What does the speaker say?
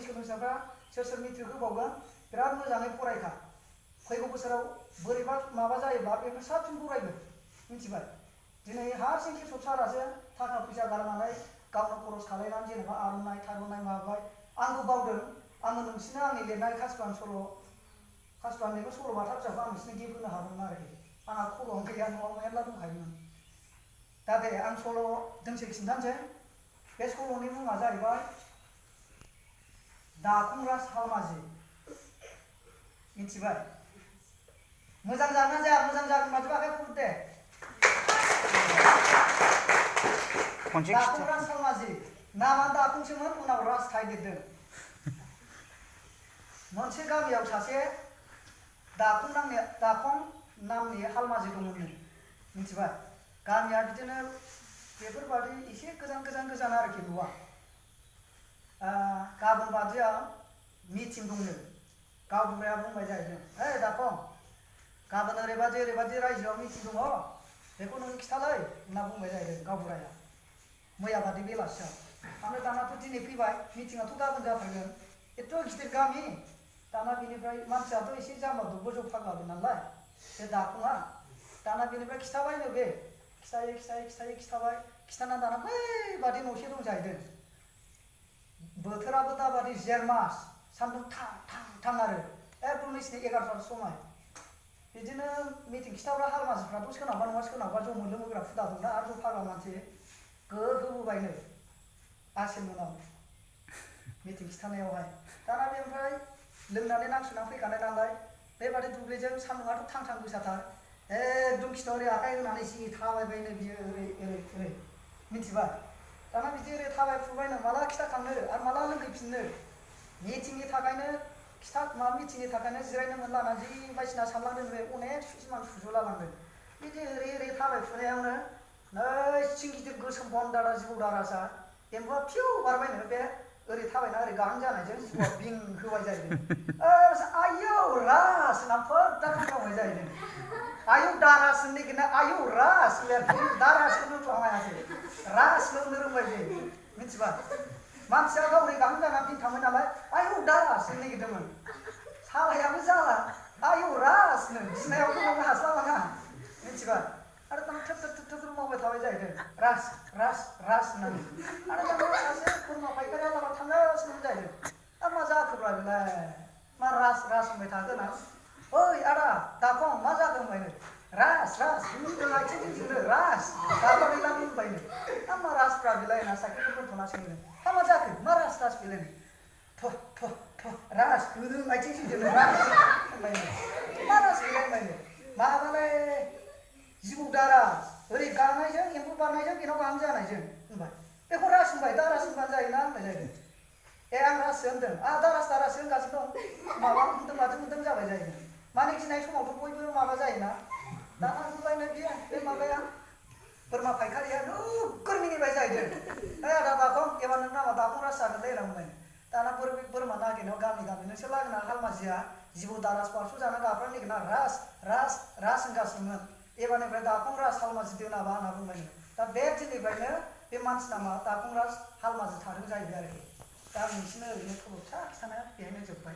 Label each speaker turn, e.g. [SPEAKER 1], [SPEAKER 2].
[SPEAKER 1] सोलोंसाफ्रा सोर मेट्रिक होबावगोन बिराद मोजाङै फरायखा फैगौ बोसोराव बोरैबा माबा जायोबा बेफोर साबसिन फरायगोन मिथिबाय दिनै हारसिं केशब सारासो थाखा फैसा गारनानै गावनो खरस खालायनानै जेनेबा आर'नाइ थार'नाइ माबाबाय आंबो बावदों आङो नोंसिनो आंनि लिरनाय कासबान कासबाननिबो सल'बाथा फिसाखौ आं नोंसिनो गिफ्ट होनो हागौमोन आरोखि आंहा खर'आवनो गैया न'आव मेरला दंखायोमोन दा दे आं सल' दोंसे खिन्थानोसै बे सल'नि मुङा जाहैबाय दाखुमरा सालमाजि मिथिबाय मोजां जागोन ना जाया मोजां जागोन माथो आखाइ खर दे दाखुमरा सालमाजि नामा दाखुमसोमोन उनाव राज थाइदेरदों मोनसे गामियाव सासे दाखं नामनि हालमाजि दंमोननो मिथिबाय गामिया बिदिनो बेफोरबादि एसे गोजान आरोखि न'आ गाबोन बादियाव मिटिं दंनो गावबुराया बुंबाय जाहैदों ओइ दाखं गाबोन ओरैबादि रायजोआव मिटिं दङ बेखौ नों खिथालै होनना बुंबाय जाहैदों गावबुराया मैयाबादि बेलासियाव ओमफ्राय दानाथ' दिनै फैबाय मिटिङाथ' गाबोन जाथारगोन एथ' गिदिर गामि दाना बेनिफ्राय मानसियाथ' एसे जाम्बा दुब्बो जफागाबो नालाय बे दाखङा दाना बेनिफ्राय खिथाबायनो बे खिथाबाय खिथानानै दाना बैबादि न'से दं जाहैदों बोथोराबो दाबादि जेठ मास सान्दुं थां आरो एकदम नैसिनि 11टार समाय बिदिनो मिटिं खिथाग्रा हालमाजिफ्राथ' सोरनावबा नङा सोरनावबा जौ मोनलोंहोग्रा हुदा दंना आरो जौ फाग्ला मानसि होबोबायनो आसिन मोनाव मिटिं खिथानायावहाय दाना बेनिफ्राय लोंनानै नांसुनानै फैखानाय नालाय बेबादि दुब्लिजों सान्दुंआथ' थां गोसाथार एकदम खिथाव ओरै आखाइ होनानै जि थाबायबायनो बियो ओरै मिथिबाय दाना बिदि ओरै थाबायफुबायनो माला खिथाखांनो आरो माला लोंहैफिननो मिटिंनि थाखायनो मिटिंनि थाखायनो जिरायनो मोनला जि बायदिसिना सानलांदों बे अनेक सिमां सुजुला लांदों बिदि ओरै थाबायफुनायावनो नैसिं गिदिर गोसोम बन्दारा जिबौ दारासा एम्फौआ फिउ बारबायनो बे ओरै थाबायना ओरै गाहां जानायजों जिबौआ बिं होबाय जाहैदों आयौ रास होनना फोद्दा बुंबाय जाहैदों आयौ दारास होननो नागिरना आयौ रास दारासखौनो होफ्लांनो हायासै रासखौ होननो रोंबाय बे मिथिबाय मानसिया गावनि गाहां जानानै बिं थांबाय नालाय आयौ दारास होननो नागिरदोंमोन सालायाबो जाला आयौ रास नो गिनायावथ' मावनो हास्लाबाना मिथिबाय आरो दाना थोर मावबाय थाबाय जाहैदों रास होननानै आरो दाना सासे बोरमा फायखारिया लामा थांगासिनो जाहैदों मा जाखोब्रा बेलाय मा रास होनबाय थागोन ओइ आदा दाखं मा जादों होनबायनो रास आथिंजों रास दाबा गैला होनबायनो मा रासफ्रा बेलाय होनना साइकेलखौ दोनथ'ना सोंदों मा जाखो मा रास बेलायनो रास गोदो आथिंजों रास होनबायनो मा रास बेलाय होनबायनो माबालाय जिबौ दारास ओरै गानायजों एम्फौ बारनायजों बेनाव गाहां जानायजों होनबाय बेखौ रास होनबाय दारास होनबानो जायोना होनबाय जाहैदों आं राससो होनदों दाराससो होनगासिनो दं माबा होनदों माथो मोनदों जाबाय जाहैदों माने गिनाय समावथ' बयबो माबा जायोना दाना होनबायनो बे माबाया बोरमा फायखारिया नोगोर मिनिबाय जाहैदों आदा दाखं एबार नों नामा दाखं रास जागोनलै होनना बुंबाय दाना बोरमा नागिरनायाव गामि नोंसोर लागोना हालमाजिया जिबौ दारास बारस' जाना गाब्रानो नागिरना रास होनगासिनोमोन एबारनिफ्राय दाखं रास हालमाजि दोनाबा होनना बुंबाय दा बे दिननिफ्रायनो बे मानसि नामा दाखं रास हालमाजि थादों जाहैबाय आरोखि दा नोंसिनो ओरैनो सल' फिसा खिथानाया बेहायनो जोब्बाय